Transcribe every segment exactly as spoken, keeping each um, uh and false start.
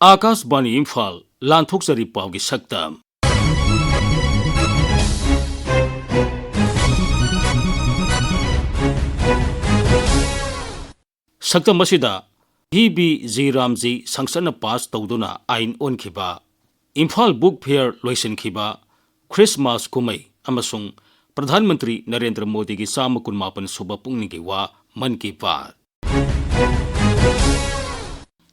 ꯑꯥꯀꯥꯁꯕꯥꯅꯤ ꯏꯝꯐꯥꯜ, ꯂꯥꯟꯊꯣꯛꯆꯔꯤ ꯄꯥꯎꯒꯤ ꯁꯛꯇꯝ꯫ ꯁꯛꯇꯝ ꯑꯁꯤꯗ ꯚꯤ ꯕꯤ ꯖꯤ ꯔꯥꯝꯖꯤ ꯁꯪꯁꯠꯅ ꯄꯥꯁ ꯇꯧꯗꯨꯅ ꯑꯥꯏꯟ ꯑꯣꯟꯈꯤꯕ, ꯏꯝꯐꯥꯜ ꯕꯨꯛ ꯐꯤꯌꯔ ꯂꯣꯏꯁꯤꯟꯈꯤꯕ, ꯈ꯭ꯔꯤꯁꯃꯥꯁ ꯀꯨꯝꯍꯩ ꯑꯃꯁꯨꯡ ꯄ꯭ꯔꯙꯥꯟ ꯃꯟꯇ꯭ꯔꯤ ꯅꯔꯦꯟꯗ꯭ꯔ ꯃꯣꯗꯤꯒꯤ ꯆꯥꯝꯃ ꯀꯨꯟꯃꯥꯄꯟ ꯁꯨꯕ ꯄꯨꯛꯅꯤꯡꯒꯤ ꯋꯥ, ꯃꯟ ꯀꯤ ꯕꯥꯠ꯫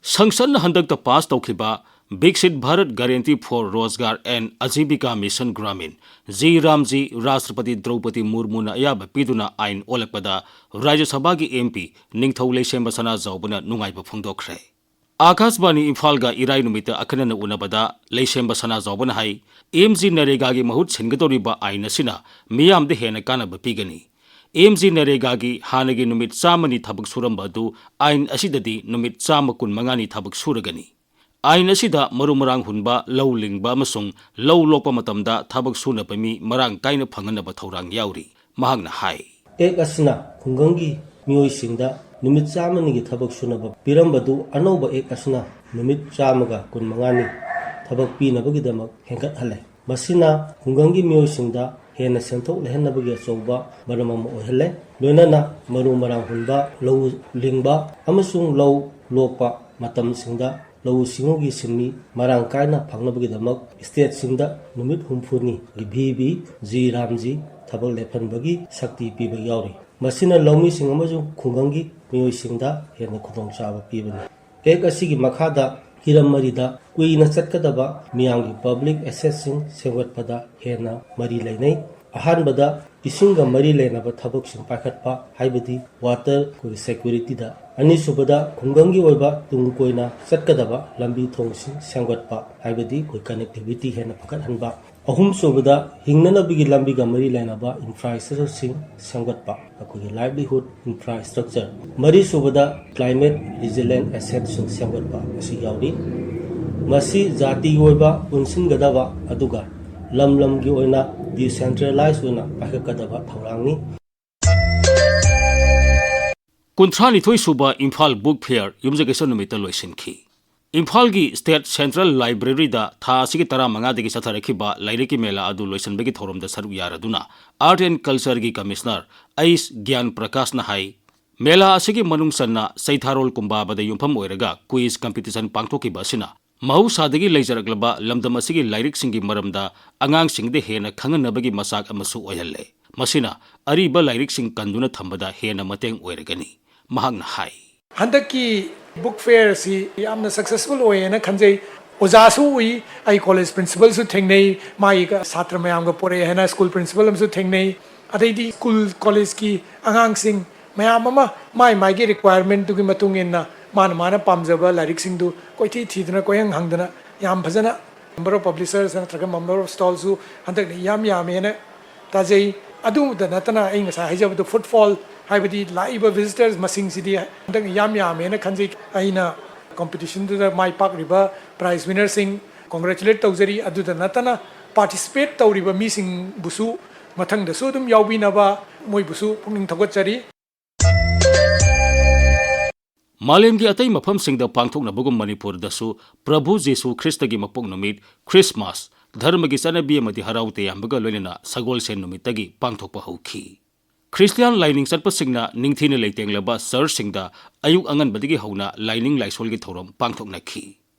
ꯁꯪꯁꯠꯅ ꯍꯟꯗꯛꯇ ꯄꯥꯁ ꯇꯧꯈꯤꯕ Viksit Bharat Guarantee for Rozgar and Ajibika Mission Gramin, G Ramji, ꯔꯥꯁꯇ꯭ꯔꯄꯇꯤ ꯗ꯭ꯔꯧꯄꯗꯤ ꯃꯨꯔꯃꯨꯅ ꯑꯌꯥꯕ ꯄꯤꯗꯨꯅ ꯑꯥꯏꯟ ꯑꯣꯜꯂꯛꯄꯗ ꯔꯥꯖ꯭ꯌ ꯁꯚꯥꯒꯤ ꯑꯦꯝ ꯄꯤ ꯅꯤꯡꯊꯧ ꯂꯩꯁꯦꯝꯕ ꯁꯅꯥꯖꯥꯎꯕꯅ ꯅꯨꯡꯉꯥꯏꯕ ꯐꯣꯡꯗꯣꯛꯈ꯭ꯔꯦ꯫ ꯑꯥꯀꯥꯁꯕꯥꯅꯤ ꯏꯝꯐꯥꯜꯒ ꯏꯔꯥꯏ ꯅꯨꯃꯤꯠꯇ ꯑꯈꯟꯅꯅ ꯎꯅꯕꯗ ꯂꯩꯁꯦꯝꯕ ꯁꯅꯥꯖꯥꯎꯕꯅ ꯍꯥꯏ, ꯑꯦꯝ ꯖꯤ ꯅꯔꯦꯒꯥꯒꯤ ꯃꯍꯨꯠ ꯁꯤꯟꯒꯗꯧꯔꯤꯕ ꯑꯥꯏꯟ ꯑꯁꯤꯅ ꯃꯤꯌꯥꯝꯗ ꯍꯦꯟꯅ ꯀꯥꯟꯅꯕ ꯄꯤꯒꯅꯤ꯫ ꯑꯦꯝ ꯖꯤ ꯅꯔꯦꯒꯥꯒꯤ ꯍꯥꯟꯅꯒꯤ ꯅꯨꯃꯤꯠ ꯆꯥꯝꯃꯅꯤ ꯊꯕꯛ ꯁꯨꯔꯝꯕ ꯑꯗꯨ ꯑꯥꯏꯟ ꯑꯁꯤꯗꯗꯤ ꯅꯨꯃꯤꯠ ꯆꯥꯝꯃ ꯀꯨꯟꯃꯉꯥꯅꯤ ꯊꯕꯛ ꯁꯨꯔꯒꯅꯤ꯫ ꯑꯥꯏꯟ ꯑꯁꯤꯗ ꯃꯔꯨ ꯃꯔꯥꯡ ꯍꯨꯟꯕ, ꯂꯧ ꯂꯤꯡꯕ ꯑꯃꯁꯨꯡ ꯂꯧ ꯂꯣꯛꯄ ꯃꯇꯝꯗ ꯊꯕꯛ ꯁꯨꯅꯕ ꯃꯤ ꯃꯔꯥꯡ ꯀꯥꯏꯅ ꯐꯪꯍꯟꯅꯕ ꯊꯧꯔꯥꯡ ꯌꯥꯎꯔꯤ꯫ ꯃꯍꯥꯛꯅ ꯍꯥꯏ, ꯑꯦꯛ ꯑꯁꯤꯅ ꯈꯨꯡꯒꯪꯒꯤ ꯃꯤꯑꯣꯏꯁꯤꯡꯗ ꯅꯨꯃꯤꯠ ꯆꯥꯝꯃꯅꯤꯒꯤ ꯊꯕꯛ ꯁꯨꯅꯕ ꯄꯤꯔꯝꯕꯗꯨ ꯑꯅꯧꯕ ꯑꯦꯛ ꯑꯁꯤꯅ ꯅꯨꯃꯤꯠ ꯆꯥꯝꯃꯒ ꯀꯨꯟꯃꯉꯥꯅꯤ ꯊꯕꯛ ꯄꯤꯅꯕꯒꯤꯗꯃꯛ ꯍꯦꯟꯒꯠꯍꯜꯂꯦ꯫ ꯃꯁꯤꯅ ꯈꯨꯡꯒꯪꯒꯤ ꯃꯤꯑꯣꯏꯁꯤꯡꯗ ꯍꯦꯟꯅ ꯁꯦꯟꯊꯣꯛ ꯂꯩꯍꯟꯅꯕꯒꯤ ꯑꯆꯧꯕ ꯃꯔꯝ ꯑꯃ ꯑꯣꯏꯍꯜꯂꯦ꯫ ꯂꯣꯏꯅꯅ ꯃꯔꯨ ꯃꯔꯥꯡ ꯍꯨꯟꯕ, ꯂꯧ ꯂꯤꯡꯕ ꯑꯃꯁꯨꯡ ꯂꯧ ꯂꯣꯛꯄ ꯃꯇꯝꯁꯤꯡꯗ ꯂꯧꯎ ꯁꯤꯡꯎꯒꯤ ꯁꯤꯟꯃꯤ ꯃꯔꯥꯡ ꯀꯥꯏꯅ ꯐꯪꯅꯕꯒꯤꯗꯃꯛ ꯁ꯭ꯇꯦꯠꯁꯤꯡꯗ ꯅꯨꯃꯤꯠ ꯍꯨꯝꯐꯨꯅꯤꯒꯤ ꯚꯤ ꯕꯤ ꯖꯤ ꯔꯥꯝꯖꯤ ꯊꯕꯛ ꯂꯦꯞꯍꯟꯕꯒꯤ ꯁꯛꯇꯤ ꯄꯤꯕ ꯌꯥꯎꯔꯤ꯫ ꯃꯁꯤꯅ ꯂꯧꯃꯤꯁꯤꯡ ꯑꯃꯁꯨꯡ ꯈꯨꯡꯒꯪꯒꯤ ꯃꯤꯑꯣꯏꯁꯤꯡꯗ ꯍꯦꯟꯅ ꯈꯨꯗꯣꯡꯆꯥꯕ ꯄꯤꯕꯅꯤ꯫ ꯑꯦꯛ ꯑꯁꯤꯒꯤ ꯃꯈꯥꯗ ꯍꯤꯔꯝ ꯃꯔꯤꯗ ꯀꯨꯏꯅ ꯆꯠꯀꯗꯕ ꯃꯤꯌꯥꯝꯒꯤ ꯄꯕ꯭ꯂꯤꯛ ꯑꯦꯁꯦꯠꯁꯤꯡ ꯁꯦꯝꯒꯠꯄꯗ ꯍꯦꯟꯅ ꯃꯔꯤ ꯂꯩꯅꯩ꯫ ꯑꯍꯥꯟꯕꯗ, ꯏꯁꯤꯡꯒ ꯃꯔꯤ ꯂꯩꯅꯕ ꯊꯕꯛꯁꯤꯡ ꯄꯥꯏꯈꯠꯄ, ꯍꯥꯏꯕꯗꯤ ꯋꯥꯇꯔ ꯑꯩꯈꯣꯏꯒꯤ ꯁꯦꯀ꯭ꯌꯨꯔꯤꯇꯤꯗ꯫ ꯑꯅꯤꯁꯨꯕꯗ, ꯈꯨꯡꯒꯪꯒꯤ ꯑꯣꯏꯕ ꯇꯨꯡ ꯀꯣꯏꯅ ꯆꯠꯀꯗꯕ ꯂꯝꯕꯤ ꯊꯣꯡꯁꯤꯡ ꯁꯦꯝꯒꯠꯄ, ꯍꯥꯏꯕꯗꯤ ꯑꯩꯈꯣꯏ ꯀꯅꯦꯛꯇꯤꯚꯤꯇꯤ ꯍꯦꯟꯅ ꯐꯒꯠꯍꯟꯕ꯫ ꯑꯍꯨꯝꯁꯨꯕꯗ, ꯍꯤꯡꯅꯅꯕꯒꯤ ꯂꯝꯕꯤꯒ ꯃꯔꯤ ꯂꯩꯅꯕ ꯏꯟꯐ꯭ꯔꯥꯁ꯭ꯇ꯭ꯔꯛꯆꯔꯁꯤꯡ ꯁꯦꯝꯒꯠꯄ, ꯑꯩꯈꯣꯏꯒꯤ ꯂꯥꯏꯚꯂꯤꯍꯨꯗ ꯏꯟꯐ꯭ꯔꯥꯁ꯭ꯇ꯭ꯔꯛꯆꯔ꯫ ꯃꯔꯤꯁꯨꯕꯗ, ꯀ꯭ꯂꯥꯏꯃꯦꯠ ꯔꯤꯖꯤꯂꯦꯟ ꯑꯦꯁꯦꯠꯁꯤꯡ ꯁꯦꯝꯒꯠꯄ ꯑꯁꯤ ꯌꯥꯎꯔꯤ꯫ ꯃꯁꯤ ꯖꯥꯇꯤꯒꯤ ꯑꯣꯏꯕ ꯄꯨꯟꯁꯤꯟꯒꯗꯕ ꯑꯗꯨꯒ ꯂꯝ ꯂꯝꯒꯤ ꯑꯣꯏꯅ ꯗꯤꯁꯦꯟꯇ꯭ꯔꯦꯂꯥꯏꯖ ꯑꯣꯏꯅ ꯄꯥꯏꯈꯠꯀꯗꯕ ꯊꯧꯔꯥꯡꯅꯤ꯫ ꯀꯨꯟꯊ꯭ꯔꯥꯅꯤꯊꯣꯏ ꯁꯨꯕ ꯏꯝꯐꯥꯜ ꯕꯨꯛ ꯐꯤꯌꯔ ꯌꯨꯝꯖꯀꯩꯁ ꯅꯨꯃꯤꯠꯇ ꯂꯣꯏꯁꯤꯟꯈꯤ꯫ ꯏꯝꯐꯥꯜꯒꯤ State Central Library-ꯗ ꯊꯥ ꯑꯁꯤꯒꯤ ꯇꯔꯥꯃꯉꯥꯗꯒꯤ ꯆꯠꯊꯔꯛꯈꯤꯕ ꯂꯥꯏꯔꯤꯛꯀꯤ ꯃꯦꯂꯥ ꯑꯗꯨ ꯂꯣꯏꯁꯤꯟꯕꯒꯤ ꯊꯧꯔꯝꯗ ꯁꯔꯨꯛ ꯌꯥꯔꯗꯨꯅ Art and Culture-ꯒꯤ Commissioner ꯑꯩꯆ ꯒ꯭ꯌꯥꯟ ꯄ꯭ꯔꯀꯥꯁꯅ ꯍꯥꯏ, ꯃꯦꯂꯥ ꯑꯁꯤꯒꯤ ꯃꯅꯨꯡ ꯆꯟꯅ ꯆꯩꯊꯥꯔꯣꯜ ꯀꯨꯝꯕꯥꯕꯗ ꯌꯨꯝꯐꯝ ꯑꯣꯏꯔꯒ quiz competition ꯄꯥꯡꯊꯣꯛꯈꯤꯕ ꯑꯁꯤꯅ ꯃꯍꯧꯁꯥꯗꯒꯤ ꯂꯩꯖꯔꯛꯂꯕ ꯂꯝꯗꯝ ꯑꯁꯤꯒꯤ ꯂꯥꯏꯔꯤꯛꯁꯤꯡꯒꯤ ꯃꯔꯝꯗ ꯑꯉꯥꯡꯁꯤꯡꯗ ꯍꯦꯟꯅ ꯈꯪꯍꯟꯅꯕꯒꯤ ꯃꯆꯥꯛ ꯑꯃꯁꯨ ꯑꯣꯏꯍꯜꯂꯦ꯫ ꯃꯁꯤꯅ ꯑꯔꯤꯕ ꯂꯥꯏꯔꯤꯛꯁꯤꯡ ꯀꯟꯗꯨꯅ ꯊꯝꯕꯗ ꯍꯦꯟꯅ ꯃꯇꯦꯡ ꯑꯣꯏꯔꯒꯅꯤ꯫ ꯃꯍꯥꯛꯅ ꯍꯥꯏ꯫ ꯍꯟꯗꯛꯀꯤ book fair ꯑꯁꯤ ꯌꯥꯝꯅ successful ꯑꯣꯏꯌꯦꯅ ꯈꯟꯖꯩ꯫ ꯑꯣꯖꯥꯁꯨ ꯎꯏ, ꯑꯩ college principal-ꯁꯨ ꯊꯦꯡꯅꯩ, ꯃꯥꯒꯤ ꯁꯥꯇ꯭ꯔ ꯃꯌꯥꯝꯒ ꯄꯣꯔꯛꯑꯦ ꯍꯥꯏꯅ school principal ꯑꯃꯁꯨ ꯊꯦꯡꯅꯩ꯫ ꯑꯗꯩꯗꯤ school college-ꯀꯤ ꯑꯉꯥꯡꯁꯤꯡ ꯃꯌꯥꯝ ꯑꯃ ꯃꯥꯏ ꯃꯥꯏꯒꯤ requirement-ꯇꯨꯒꯤ ꯃꯇꯨꯡ ꯏꯟꯅ ꯃꯥꯅ ꯃꯥꯅ ꯄꯥꯝꯖꯕ ꯂꯥꯏꯔꯤꯛꯁꯤꯡꯗꯨ ꯀꯣꯏꯊꯤ ꯊꯤꯗꯅ ꯀꯣꯏꯍꯪ ꯍꯪꯗꯅ ꯌꯥꯝ ꯐꯖꯅ number of publishers ꯅꯠꯇ꯭ꯔꯒ number of stall-ꯁꯨ ꯍꯟꯗꯛꯅ ꯏꯌꯥꯝ ꯌꯥꯝꯃꯦꯅ ꯇꯥꯖꯩ꯫ ꯑꯗꯨꯗ ꯅꯠꯇꯅ ꯑꯩ ꯉꯁꯥꯏ ꯍꯥꯏꯖꯕꯗꯣ footfall ꯍꯥꯏꯕꯗꯤ ꯂꯥꯛꯏꯕ visitors ꯃꯁꯤꯡꯁꯤꯗꯤ ꯍꯟꯗꯛ ꯌꯥꯝ ꯌꯥꯝꯃꯦꯅ ꯈꯟꯖꯩ꯫ ꯑꯩꯅ competition-ꯗꯨꯗ ꯃꯥꯏ ꯄꯥꯛꯂꯤꯕ prize winner-ꯁꯤꯡ congratulate ꯇꯧꯖꯔꯤ꯫ ꯑꯗꯨꯗ ꯅꯠꯇꯅ participate ꯇꯧꯔꯤꯕ ꯃꯤꯁꯤꯡꯕꯨꯁꯨ ꯃꯊꯪꯗꯁꯨ ꯑꯗꯨꯝ ꯌꯥꯎꯕꯤꯅꯕ ꯃꯣꯏꯕꯨꯁꯨ ꯄꯨꯛꯅꯤꯡ ꯊꯧꯒꯠꯆꯔꯤ꯫ ꯃꯥꯂꯦꯝꯒꯤ ꯑꯇꯩ ꯃꯐꯝꯁꯤꯡꯗ ꯄꯥꯡꯊꯣꯛꯅꯕꯒꯨꯝ ꯃꯅꯤꯄꯨꯔꯗꯁꯨ ꯄ꯭ꯔꯚꯨ ꯖꯤꯁꯨ ꯈ꯭ꯔꯤꯁꯇꯒꯤ ꯃꯄꯣꯛ ꯅꯨꯃꯤꯠ, ꯈ꯭ꯔꯤꯁꯃꯥꯁ, ꯙꯔꯃꯒꯤ ꯆꯠꯅꯕꯤ ꯑꯃꯗꯤ ꯍꯔꯥꯎ ꯇꯌꯥꯝꯕꯒ ꯂꯣꯏꯅꯅ ꯁꯒꯣꯜꯁꯦꯟ ꯅꯨꯃꯤꯠꯇꯒꯤ ꯄꯥꯡꯊꯣꯛꯄ ꯍꯧꯈꯤ꯫ ꯈ꯭ꯔꯤꯁꯇꯤꯌꯥꯟ ꯂꯥꯏꯅꯤꯡ ꯆꯠꯄꯁꯤꯡꯅ ꯅꯤꯡꯊꯤꯅ ꯂꯩꯇꯦꯡꯂꯕ church-ꯁꯤꯡꯗ ꯑꯌꯨꯛ ꯑꯉꯟꯕꯗꯒꯤ ꯍꯧꯅ ꯂꯥꯏꯅꯤꯡ ꯂꯥꯏꯁꯣꯜꯒꯤ ꯊꯧꯔꯝ ꯄꯥꯡꯊꯣꯛꯅꯈꯤ꯫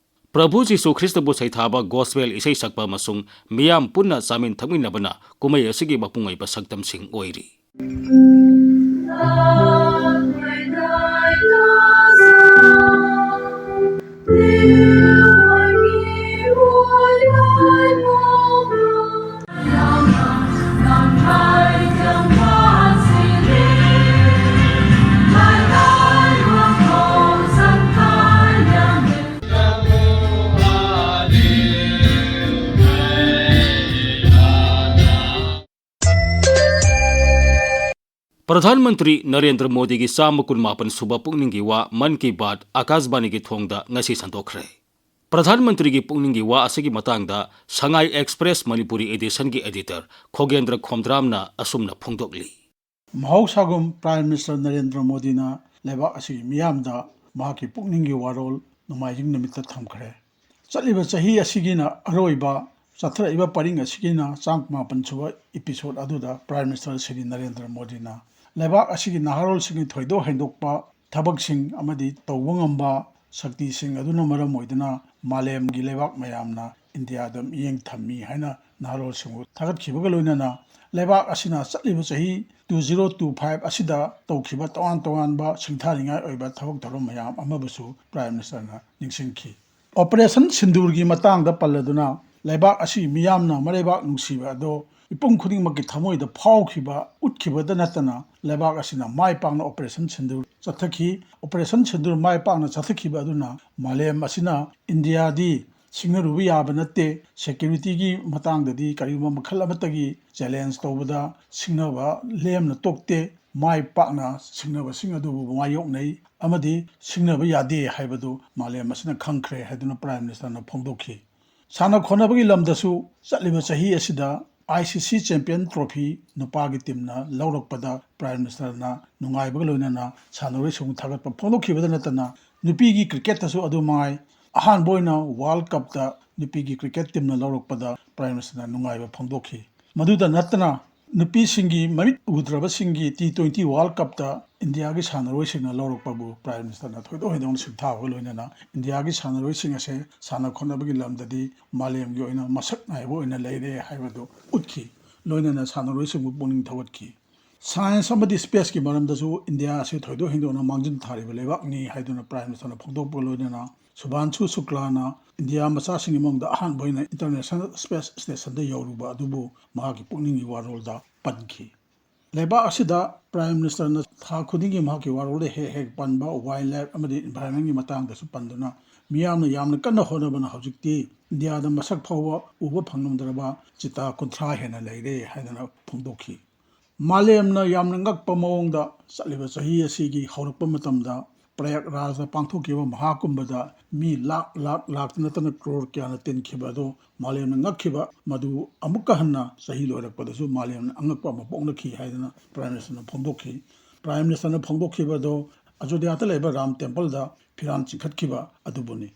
ꯄ꯭ꯔꯚꯨ ꯖꯤꯁꯨ ꯈ꯭ꯔꯤꯁꯇꯕꯨ ꯁꯩꯊꯥꯕ gospel ꯏꯁꯩ ꯁꯛꯄ ꯑꯃꯁꯨꯡ ꯃꯤꯌꯥꯝ ꯄꯨꯟꯅ ꯆꯥꯃꯤꯟ ꯊꯛꯃꯤꯟꯅꯕꯅ ꯀꯨꯝꯍꯩ ꯑꯁꯤꯒꯤ ꯃꯄꯨꯡ ꯑꯣꯏꯕ ꯁꯛꯇꯝꯁꯤꯡ ꯑꯣꯏꯔꯤ꯫ ꯄ꯭ꯔꯙꯥꯟ ꯃꯟꯇ꯭ꯔꯤ ꯅꯔꯦꯟꯗ꯭ꯔ ꯃꯣꯗꯤꯒꯤ ꯆꯥꯝꯃ ꯀꯨꯟꯃꯥꯄꯟ ꯁꯨꯕ ꯄꯨꯛꯅꯤꯡꯒꯤ ꯋꯥ ꯃꯟ ꯀꯤ ꯕꯥꯠ ꯑꯀꯥꯁꯕꯥꯅꯤꯒꯤ ꯊꯣꯡꯗ ꯉꯁꯤ ꯁꯟꯗꯣꯛꯈ꯭ꯔꯦ꯫ ꯄ꯭ꯔꯙꯥꯟ ꯃꯟꯇ꯭ꯔꯤꯒꯤ ꯄꯨꯛꯅꯤꯡꯒꯤ ꯋꯥ ꯑꯁꯤꯒꯤ ꯃꯇꯥꯡꯗ ꯁꯉꯥꯏ ꯑꯦꯛꯁꯄ꯭ꯔꯦꯁ ꯃꯅꯤꯄꯨꯔꯤ edition-ꯒꯤ editor ꯈꯣꯒꯦꯟꯗ꯭ꯔ ꯈꯣꯝꯗ꯭ꯔꯥꯝꯅ ꯑꯁꯨꯝꯅ ꯐꯣꯡꯗꯣꯛꯂꯤ꯫ ꯃꯍꯧꯁꯥꯒꯨꯝ Prime Minister ꯅꯔꯦꯟꯗ꯭ꯔ ꯃꯣꯗꯤꯅ ꯂꯩꯕꯥꯛ ꯑꯁꯤꯒꯤ ꯃꯤꯌꯥꯝꯗ ꯃꯍꯥꯛꯀꯤ ꯄꯨꯛꯅꯤꯡꯒꯤ ꯋꯥꯔꯣꯜ ꯅꯣꯡꯃꯥꯏꯖꯤꯡ ꯅꯨꯃꯤꯠꯇ ꯊꯝꯈ꯭ꯔꯦ꯫ ꯆꯠꯂꯤꯕ ꯆꯍꯤ ꯑꯁꯤꯒꯤꯅ ꯑꯔꯣꯏꯕ, ꯆꯠꯊꯔꯛꯏꯕ ꯄꯔꯤꯡ ꯑꯁꯤꯒꯤꯅ ꯆꯥꯝꯃꯥꯄꯟ ꯁꯨꯕ episode ꯑꯗꯨꯗ Prime Minister ꯁ꯭ꯔꯤ ꯅꯔꯦꯟꯗ꯭ꯔ ꯃꯣꯗꯤꯅ ꯂꯩꯕꯥꯛ ꯑꯁꯤꯒꯤ ꯅꯍꯥꯔꯣꯜꯁꯤꯡꯒꯤ ꯊꯣꯏꯗꯣꯛ ꯍꯦꯟꯗꯣꯛꯄ ꯊꯕꯛꯁꯤꯡ ꯑꯃꯗꯤ ꯇꯧꯕ ꯉꯝꯕ ꯁꯛꯇꯤꯁꯤꯡ ꯑꯗꯨꯅ ꯃꯔꯝ ꯑꯣꯏꯗꯨꯅ ꯃꯥꯂꯦꯝꯒꯤ ꯂꯩꯕꯥꯛ ꯃꯌꯥꯝꯅ ꯏꯟꯗꯤꯌꯥꯗ ꯃꯤꯠꯌꯦꯡ ꯊꯝꯃꯤ ꯍꯥꯏꯅ ꯅꯍꯥꯔꯣꯜꯁꯤꯡꯕꯨ ꯊꯥꯒꯠꯈꯤꯕꯒ ꯂꯣꯏꯅꯅ ꯂꯩꯕꯥꯛ ꯑꯁꯤꯅ ꯆꯠꯂꯤꯕ ꯆꯍꯤ two zero two five ꯑꯁꯤꯗ ꯇꯧꯈꯤꯕ ꯇꯣꯉꯥꯟ ꯇꯣꯉꯥꯟꯕ ꯁꯤꯡꯊꯥꯅꯤꯡꯉꯥꯏ ꯑꯣꯏꯕ ꯊꯕꯛ ꯊꯧꯔꯝ ꯃꯌꯥꯝ ꯑꯃꯕꯨꯁꯨ Prime Ministerꯅ ꯅꯤꯡꯁꯤꯡꯈꯤ꯫ Operation ꯁꯤꯟꯗꯨꯔꯒꯤ ꯃꯇꯥꯡꯗ ꯄꯜꯂꯗꯨꯅ ꯂꯩꯕꯥꯛ ꯑꯁꯤ ꯃꯤꯌꯥꯝꯅ ꯃꯔꯩꯕꯥꯛ ꯅꯨꯡꯁꯤꯕ ꯑꯗꯣ ꯃꯤꯄꯨꯝ ꯈꯨꯗꯤꯡꯃꯛꯀꯤ ꯊꯃꯣꯏꯗ ꯐꯥꯎꯈꯤꯕ, ꯎꯠꯈꯤꯕꯗ ꯅꯠꯇꯅ ꯂꯩꯕꯥꯛ ꯑꯁꯤꯅ ꯃꯥꯏ ꯄꯥꯛꯅ Operation ꯁꯤꯟꯗꯨꯔ ꯆꯠꯊꯈꯤ꯫ Operation ꯁꯤꯟꯗꯨꯔ ꯃꯥꯏ ꯄꯥꯛꯅ ꯆꯠꯊꯈꯤꯕ ꯑꯗꯨꯅ ꯃꯥꯂꯦꯝ ꯑꯁꯤꯅ ꯏꯟꯗꯤꯌꯥꯗꯤ ꯁꯤꯡꯅꯔꯨꯕ ꯌꯥꯕ ꯅꯠꯇꯦ, securityꯒꯤ ꯃꯇꯥꯡꯗꯗꯤ ꯀꯔꯤꯒꯨꯝꯕ ꯃꯈꯜ ꯑꯃꯠꯇꯒꯤ challenge ꯇꯧꯕꯗ ꯁꯤꯡꯅꯕ ꯂꯦꯝꯅ ꯇꯣꯛꯇꯦ, ꯃꯥꯏ ꯄꯥꯛꯅ ꯁꯤꯡꯅꯕꯁꯤꯡ ꯑꯗꯨꯕꯨ ꯃꯥꯌꯣꯛꯅꯩ ꯑꯃꯗꯤ ꯁꯤꯡꯅꯕ ꯌꯥꯗꯦ ꯍꯥꯏꯕꯗꯨ ꯃꯥꯂꯦꯝ ꯑꯁꯤꯅ ꯈꯪꯈ꯭ꯔꯦ ꯍꯥꯏꯗꯨꯅ Prime Ministerꯅ ꯐꯣꯡꯗꯣꯛꯈꯤ꯫ ꯁꯥꯟꯅ ꯈꯣꯠꯅꯕꯒꯤ ꯂꯝꯗꯁꯨ ꯆꯠꯂꯤꯕ ꯆꯍꯤ ꯑꯁꯤꯗ ICC Champion Trophy ꯅꯨꯄꯥꯒꯤ teamꯅ ꯂꯧꯔꯛꯄꯗ Prime Ministerꯅ ꯅꯨꯡꯉꯥꯏꯕꯒ ꯂꯣꯏꯅꯅ ꯁꯥꯟꯅꯔꯣꯏꯁꯤꯡꯕꯨ ꯊꯥꯒꯠꯄ ꯐꯣꯡꯗꯣꯛꯈꯤꯕꯗ ꯅꯠꯇꯅ ꯅꯨꯄꯤꯒꯤ cricketꯇꯁꯨ ꯑꯗꯨ ꯃꯉꯥꯏ ꯑꯍꯥꯟꯕ ꯑꯣꯏꯅ World Cupꯇ ꯅꯨꯄꯤꯒꯤ cricket teamꯅ ꯂꯧꯔꯛꯄꯗ Prime Ministerꯅ ꯅꯨꯡꯉꯥꯏꯕ ꯐꯣꯡꯗꯣꯛꯈꯤ꯫ ꯃꯗꯨꯗ ꯅꯠꯇꯅ ꯅꯨꯄꯤꯁꯤꯡꯒꯤ ꯃꯃꯤꯠ ꯎꯗ꯭ꯔꯕꯁꯤꯡꯒꯤ T twenty World Cupꯇ ꯏꯟꯗꯤꯌꯥꯒꯤ ꯁꯥꯟꯅꯔꯣꯏꯁꯤꯡꯅ ꯂꯧꯔꯛꯄꯕꯨ Prime Ministerꯅ ꯊꯣꯏꯗꯣꯛ ꯍꯦꯟꯗꯣꯛꯅ ꯁꯤꯡꯊꯥꯕꯒ ꯂꯣꯏꯅꯅ ꯏꯟꯗꯤꯌꯥꯒꯤ ꯁꯥꯟꯅꯔꯣꯏꯁꯤꯡ ꯑꯁꯦ ꯁꯥꯟꯅ ꯈꯣꯠꯅꯕꯒꯤ ꯂꯝꯗꯗꯤ ꯃꯥꯂꯦꯝꯒꯤ ꯑꯣꯏꯅ ꯃꯁꯛ ꯅꯥꯏꯕ ꯑꯣꯏꯅ ꯂꯩꯔꯦ ꯍꯥꯏꯕꯗꯨ ꯎꯠꯈꯤ꯫ ꯂꯣꯏꯅꯅ ꯁꯥꯟꯅꯔꯣꯏꯁꯤꯡꯕꯨ ꯄꯨꯛꯅꯤꯡ ꯊꯧꯒꯠꯈꯤ꯫ Science ꯑꯃꯗꯤ spaceꯀꯤ ꯃꯔꯝꯗꯁꯨ ꯏꯟꯗꯤꯌꯥ ꯑꯁꯤ ꯊꯣꯏꯗꯣꯛ ꯍꯦꯟꯗꯣꯛꯅ ꯃꯥꯡꯖꯤꯟ ꯊꯥꯔꯤꯕ ꯂꯩꯕꯥꯛꯅꯤ ꯍꯥꯏꯗꯨꯅ Prime Ministerꯅ ꯐꯣꯡꯗꯣꯛꯄꯒ ꯂꯣꯏꯅꯅ ꯁꯨꯚꯥꯟꯁꯨ ꯁꯨꯀ꯭ꯂꯥꯅ ꯏꯟꯗꯤꯌꯥ ꯃꯆꯥꯁꯤꯡꯒꯤ ꯃꯅꯨꯡꯗ ꯑꯍꯥꯟꯕ ꯑꯣꯏꯅ International Space Stationꯗ ꯌꯧꯔꯨꯕ ꯑꯗꯨꯕꯨ ꯃꯍꯥꯛꯀꯤ ꯄꯨꯛꯅꯤꯡꯒꯤ ꯋꯥꯔꯣꯜꯗ ꯄꯟꯈꯤ꯫ ꯂꯩꯕꯥꯛ ꯑꯁꯤꯗ Prime Ministerꯅ ꯊꯥ ꯈꯨꯗꯤꯡꯒꯤ ꯃꯍꯥꯛꯀꯤ ꯋꯥꯔꯣꯜꯗ ꯍꯦꯛ ꯍꯦꯛ ꯄꯟꯕ wildlife ꯑꯃꯗꯤ environmentꯀꯤ ꯃꯇꯥꯡꯗꯁꯨ ꯄꯟꯗꯨꯅ ꯃꯤꯌꯥꯝꯅ ꯌꯥꯝꯅ ꯀꯟꯅ ꯍꯣꯠꯅꯕꯅ ꯍꯧꯖꯤꯛꯇꯤ ꯏꯟꯗꯤꯌꯥꯗ ꯃꯁꯛ ꯐꯥꯎꯕ ꯎꯕ ꯐꯪꯂꯝꯗ꯭ꯔꯕ ꯆꯤꯇꯥ ꯀꯨꯟꯊ꯭ꯔꯥ ꯍꯦꯟꯅ ꯂꯩꯔꯦ ꯍꯥꯏꯗꯅ ꯐꯣꯡꯗꯣꯛꯈꯤ꯫ ꯃꯥꯂꯦꯝꯅ ꯌꯥꯝꯅ ꯉꯛꯄ ꯃꯑꯣꯡꯗ ꯆꯠꯂꯤꯕ ꯆꯍꯤ ꯑꯁꯤꯒꯤ ꯍꯧꯔꯛꯄ ꯃꯇꯝꯗ ꯄ꯭ꯔꯌꯥꯒꯔꯥꯖꯇ ꯄꯥꯡꯊꯣꯛꯈꯤꯕ ꯃꯍꯥꯀꯨꯝꯚꯗ ꯃꯤ ꯂꯥꯈ, ꯂꯥꯈ, ꯂꯥꯈꯇ ꯅꯠꯇꯅ ꯀ꯭ꯔꯣꯔ ꯀꯌꯥꯅ ꯇꯤꯟꯈꯤꯕ ꯑꯗꯨ ꯃꯥꯂꯦꯝꯅ ꯉꯛꯈꯤꯕ ꯃꯗꯨ ꯑꯃꯨꯛꯀ ꯍꯟꯅ ꯆꯍꯤ ꯂꯣꯏꯔꯛꯄꯗꯁꯨ ꯃꯥꯂꯦꯝꯅ ꯑꯉꯛꯄ ꯑꯃ ꯄꯣꯛꯅꯈꯤ ꯍꯥꯏꯗꯅ Prime Ministerꯅ ꯐꯣꯡꯗꯣꯛꯈꯤ꯫ Prime Ministerꯅ ꯐꯣꯡꯗꯣꯛꯈꯤꯕ ꯑꯗꯨ ꯑꯌꯣꯙ꯭ꯌꯥꯗ ꯂꯩꯕ ꯔꯥꯝ ꯇꯦꯝꯄꯜꯗ ꯐꯤꯔꯥꯟ ꯆꯤꯡꯈꯠꯈꯤꯕ ꯑꯗꯨꯕꯨꯅꯤ꯫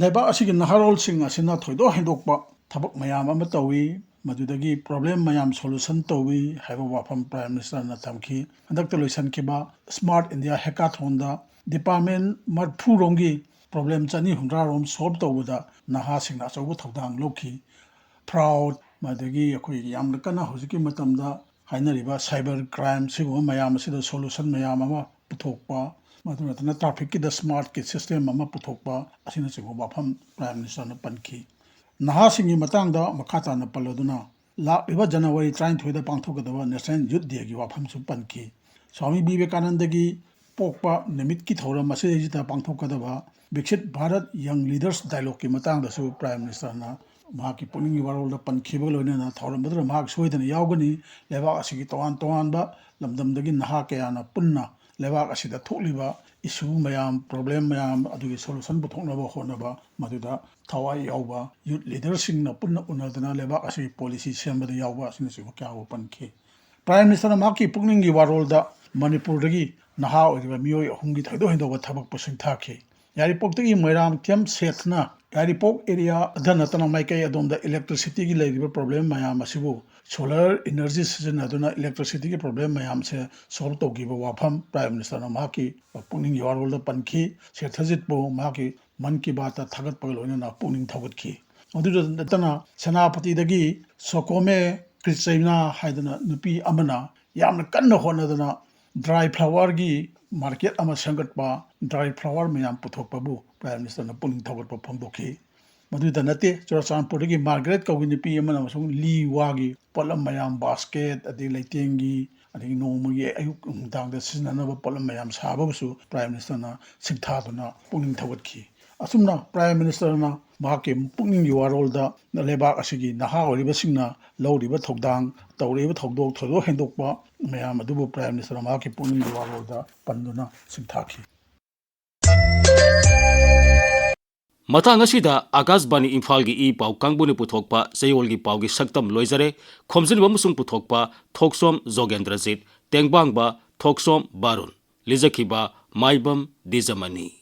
ꯂꯩꯕꯥꯛ ꯑꯁꯤꯒꯤ ꯅꯍꯥꯔꯣꯜꯁꯤꯡ ꯑꯁꯤꯅ ꯊꯣꯏꯗꯣꯛ ꯍꯦꯟꯗꯣꯛꯄ ꯊꯕꯛ ꯃꯌꯥꯝ ꯑꯃ ꯇꯧꯏ, ꯃꯗꯨꯗꯒꯤ ꯄ꯭ꯔꯣꯕ꯭ꯂꯦꯝ ꯃꯌꯥꯝ ꯁꯣꯂꯨꯁꯟ ꯇꯧꯏ ꯍꯥꯏꯕ ꯋꯥꯐꯝ ꯄ꯭ꯔꯥꯏꯝ ꯃꯤꯅꯤꯁꯇꯔꯅ ꯊꯝꯈꯤ꯫ ꯍꯟꯗꯛꯇ ꯂꯣꯏꯁꯤꯟꯈꯤꯕ ꯁ꯭ꯃꯥꯔꯠ ꯏꯟꯗꯤꯌꯥ ꯍꯦꯀꯥꯊꯣꯟꯗ ꯗꯤꯄꯥꯔꯠꯃꯦꯟ ꯃꯔꯤꯐꯨ ꯔꯣꯝꯒꯤ ꯄ꯭ꯔꯣꯕ꯭ꯂꯦꯝ ꯆꯅꯤ ꯍꯨꯝꯗ꯭ꯔꯥ ꯔꯣꯝ ꯁꯣꯜꯕ ꯇꯧꯕꯗ ꯅꯍꯥꯁꯤꯡꯅ ꯑꯆꯧꯕ ꯊꯧꯗꯥꯡ ꯂꯧꯈꯤ꯫ ꯐ꯭ꯔꯥꯎꯗ, ꯑꯗꯒꯤ ꯑꯩꯈꯣꯏꯒꯤ ꯌꯥꯝꯅ ꯀꯟꯅ ꯍꯧꯖꯤꯛꯀꯤ ꯃꯇꯝꯗ ꯍꯥꯏꯅꯔꯤꯕ ꯁꯥꯏꯕꯔ ꯀ꯭ꯔꯥꯏꯝ, ꯁꯤꯒꯨꯝꯕ ꯃꯌꯥꯝ ꯑꯁꯤꯗ ꯁꯣꯂꯨꯁꯟ ꯃꯌꯥꯝ ꯑꯃ ꯄꯨꯊꯣꯛꯄ, ꯃꯗꯨ ꯅꯠꯇꯅ ꯇ꯭ꯔꯥꯐꯤꯛꯀꯤꯗ ꯁ꯭ꯃꯥꯔꯠꯀꯤ ꯁꯤꯁꯇꯦꯝ ꯑꯃ ꯄꯨꯊꯣꯛꯄ ꯑꯁꯤꯅꯆꯤꯡꯕ ꯋꯥꯐꯝ ꯄ꯭ꯔꯥꯏꯝ ꯃꯤꯅꯤꯁꯇꯔꯅ ꯄꯟꯈꯤ꯫ ꯅꯍꯥꯁꯤꯡꯒꯤ ꯃꯇꯥꯡꯗ ꯃꯈꯥ ꯇꯥꯅ ꯄꯜꯂꯗꯨꯅ, ꯂꯥꯛꯂꯤꯕ ꯖꯅꯋꯥꯔꯤ ꯇꯔꯥꯅꯤꯊꯣꯏꯗ ꯄꯥꯡꯊꯣꯛꯀꯗꯕ ꯅꯦꯁꯅꯦꯜ ꯌꯨꯠ ꯗꯦꯒꯤ ꯋꯥꯐꯝꯁꯨ ꯄꯟꯈꯤ꯫ ꯁ꯭ꯋꯥꯃꯤ ꯕꯤꯕꯦꯀꯥꯅꯟꯗꯒꯤ ꯄꯣꯛꯄ ꯅꯨꯃꯤꯠꯀꯤ ꯊꯧꯔꯝ ꯑꯁꯤꯗꯩꯁꯤꯗ ꯄꯥꯡꯊꯣꯛꯀꯗꯕ ꯕꯤꯛꯁꯤꯠ ꯚꯥꯔꯠ ꯌꯪ ꯂꯤꯗꯔꯁ ꯗꯥꯏꯂꯣꯒꯀꯤ ꯃꯇꯥꯡꯗꯁꯨ ꯄ꯭ꯔꯥꯏꯝ ꯃꯤꯅꯤꯁꯇꯔꯅ ꯃꯍꯥꯛꯀꯤ ꯄꯨꯛꯅꯤꯡꯒꯤ ꯋꯥꯔꯣꯜꯗ ꯄꯟꯈꯤꯕꯒ ꯂꯣꯏꯅꯅ ꯊꯧꯔꯝ ꯑꯗꯨꯗ ꯃꯍꯥꯛ ꯁꯣꯏꯗꯅ ꯌꯥꯎꯒꯅꯤ꯫ ꯂꯩꯕꯥꯛ ꯑꯁꯤꯒꯤ ꯇꯣꯉꯥꯟ ꯇꯣꯉꯥꯟꯕ ꯂꯝꯗꯝꯗꯒꯤ ꯅꯍꯥ ꯀꯌꯥꯅ ꯄꯨꯟꯅ ꯂꯩꯕꯥꯛ ꯑꯁꯤꯗ ꯊꯣꯛꯂꯤꯕ ꯏꯁꯨ ꯃꯌꯥꯝ, ꯄ꯭ꯔꯣꯕ꯭ꯂꯦꯝ ꯃꯌꯥꯝ ꯑꯗꯨꯒꯤ ꯁꯣꯂꯨꯁꯟ ꯄꯨꯊꯣꯛꯅꯕ ꯍꯣꯠꯅꯕ, ꯃꯗꯨꯗ ꯊꯋꯥꯏ ꯌꯥꯎꯕ ꯌꯨꯠ ꯂꯤꯗꯔꯁꯤꯡꯅ ꯄꯨꯟꯅ ꯎꯅꯗꯨꯅ ꯂꯩꯕꯥꯛ ꯑꯁꯤꯒꯤ ꯄꯣꯂꯤꯁꯤ ꯁꯦꯝꯕꯗ ꯌꯥꯎꯕ ꯑꯁꯤꯅꯆꯤꯡꯕ ꯀꯌꯥꯕꯨ ꯄꯟꯈꯤ꯫ ꯄ꯭ꯔꯥꯏꯝ ꯃꯤꯅꯤꯁꯇꯔꯅ ꯃꯍꯥꯛꯀꯤ ꯄꯨꯛꯅꯤꯡꯒꯤ ꯋꯥꯔꯣꯜꯗ ꯃꯅꯤꯄꯨꯔꯗꯒꯤ ꯅꯍꯥ ꯑꯣꯏꯔꯤꯕ ꯃꯤꯑꯣꯏ ꯑꯍꯨꯝꯒꯤ ꯊꯣꯏꯗꯣꯛ ꯍꯦꯟꯗꯣꯛꯄ ꯊꯕꯛꯄꯨ ꯁꯤꯡꯊꯥꯈꯤ꯫ ꯌꯥꯏꯔꯤꯄꯣꯛꯇꯒꯤ ꯃꯣꯏꯔꯥꯡꯊꯦꯝ ꯁꯦꯊꯅ ꯌꯥꯏꯔꯤꯄꯣꯛ ꯑꯦꯔꯤꯌꯥꯗ ꯅꯠꯇꯅ ꯃꯥꯏꯀꯩ ꯑꯗꯣꯝꯗ ꯏꯂꯦꯛꯇ꯭ꯔꯤꯁꯤꯇꯤꯒꯤ ꯂꯩꯔꯤꯕ ꯄ꯭ꯔꯣꯕ꯭ꯂꯦꯝ ꯃꯌꯥꯝ ꯑꯁꯤꯕꯨ ꯁꯣꯂꯔ ꯏꯅꯔꯖꯤ ꯁꯤꯖꯤꯟꯅꯗꯨꯅ ꯏꯂꯦꯛꯇ꯭ꯔꯤꯁꯤꯇꯤꯒꯤ ꯄ꯭ꯔꯣꯕ꯭ꯂꯦꯝ ꯃꯌꯥꯝꯁꯦ ꯁꯣꯜꯕ ꯇꯧꯈꯤꯕ ꯋꯥꯐꯝ ꯄ꯭ꯔꯥꯏꯝ ꯃꯤꯅꯤꯁꯇꯔꯅ ꯃꯍꯥꯛꯀꯤ ꯄꯨꯛꯅꯤꯡꯒꯤ ꯋꯥꯔꯣꯜꯗ ꯄꯟꯈꯤ꯫ ꯁꯦꯊꯖꯤꯠꯄꯨ ꯃꯍꯥꯛꯀꯤ ꯃꯟ ꯀꯤ ꯕꯥꯠꯇ ꯊꯥꯒꯠꯄꯒ ꯂꯣꯏꯅꯅ ꯄꯨꯛꯅꯤꯡ ꯊꯧꯒꯠꯈꯤ꯫ ꯑꯗꯨꯗ ꯅꯠꯇꯅ ꯁꯦꯅꯥꯄꯇꯤꯗꯒꯤ ꯁꯣꯀꯣꯃꯦ ꯀ꯭ꯔꯤꯆꯩꯅꯥ ꯍꯥꯏꯗꯅ ꯅꯨꯄꯤ ꯑꯃꯅ ꯌꯥꯝꯅ ꯀꯟꯅ ꯍꯣꯠꯅꯗꯅ ꯗ꯭ꯔꯥꯏ ꯐ꯭ꯂꯥꯋꯔꯒꯤ ꯃꯥꯔꯀꯦꯠ ꯑꯃ ꯁꯦꯝꯒꯠꯄ, ꯗ꯭ꯔꯥꯏ ꯐ꯭ꯂꯥꯋꯔ ꯃꯌꯥꯝ ꯄꯨꯊꯣꯛꯄꯕꯨ ꯄ꯭ꯔꯥꯏꯝ ꯃꯤꯅꯤꯁꯇꯔꯅ ꯄꯨꯛꯅꯤꯡ ꯊꯧꯒꯠꯄ ꯐꯣꯡꯗꯣꯛꯈꯤ꯫ ꯃꯗꯨꯗ ꯅꯠꯇꯦ, ꯆꯨꯔꯆꯥꯟꯄꯨꯔꯗꯒꯤ ꯃꯥꯔꯒꯔꯦꯠ ꯀꯧꯕꯤ ꯅꯨꯄꯤ ꯑꯃꯅ ꯑꯃꯁꯨꯡ ꯂꯤ ꯋꯥꯒꯤ ꯄꯣꯠꯂꯝ ꯃꯌꯥꯝ, ꯕꯥꯁꯀꯦꯠ, ꯑꯗꯩ ꯂꯩꯇꯦꯡꯒꯤ, ꯑꯗꯒꯤ ꯅꯣꯡꯃꯒꯤ ꯑꯌꯨꯛ ꯅꯨꯡꯗꯥꯡꯗ ꯁꯤꯖꯤꯟꯅꯅꯕ ꯄꯣꯠꯂꯝ ꯃꯌꯥꯝ ꯁꯥꯕꯕꯨꯁꯨ ꯄ꯭ꯔꯥꯏꯝ ꯃꯤꯅꯤꯁꯇꯔꯅ ꯁꯤꯡꯊꯥꯗꯨꯅ ꯄꯨꯛꯅꯤꯡ ꯊꯧꯒꯠꯈꯤ꯫ ꯑꯁꯨꯝꯅ ꯄ꯭ꯔꯥꯏꯝ ꯃꯤꯅꯤꯁꯇꯔꯅ ꯃꯍꯥꯛꯀꯤ ꯄꯨꯛꯅꯤꯡꯒꯤ ꯋꯥꯔꯣꯜꯗ ꯂꯩꯕꯥꯛ ꯑꯁꯤꯒꯤ ꯅꯍꯥ ꯑꯣꯏꯔꯤꯕꯁꯤꯡꯅ ꯂꯧꯔꯤꯕ ꯊꯧꯗꯥꯡ, ꯇꯧꯔꯤꯕ ꯊꯧꯗꯣꯛ ꯊꯣꯏꯗꯣꯛ ꯍꯦꯟꯗꯣꯛꯄ ꯃꯌꯥꯝ ꯑꯗꯨꯕꯨ ꯄ꯭ꯔꯥꯏꯝ ꯃꯤꯅꯤꯁꯇꯔꯅ ꯃꯍꯥꯛꯀꯤ ꯄꯨꯛꯅꯤꯡꯒꯤ ꯋꯥꯔꯣꯜꯗ ꯄꯟꯗꯨꯅ ꯁꯤꯡꯊꯥꯈꯤ꯫ ꯃꯇꯥꯡ ꯑꯁꯤꯗ ꯑꯀꯥꯁꯕꯥꯅꯤ ꯏꯝꯐꯥꯜꯒꯤ ꯏ ꯄꯥꯎ ꯀꯥꯡꯕꯨꯅ ꯄꯨꯊꯣꯛꯄ ꯆꯌꯣꯜꯒꯤ ꯄꯥꯎꯒꯤ ꯁꯛꯇꯝ ꯂꯣꯏꯖꯔꯦ꯫ ꯈꯣꯝꯖꯤꯟꯕ ꯑꯃꯁꯨꯡ ꯄꯨꯊꯣꯛꯄ ꯊꯣꯛꯁꯣꯝ ꯖꯣꯒꯦꯟꯗ꯭ꯔꯖꯤꯠ, ꯇꯦꯡꯕꯥꯡꯕ ꯊꯣꯛꯁꯣꯝ ꯕꯥꯔꯨꯟ꯫ ꯂꯤꯖꯈꯤꯕ ꯃꯥꯏꯕꯝ ꯗꯤꯖꯃꯅꯤ꯫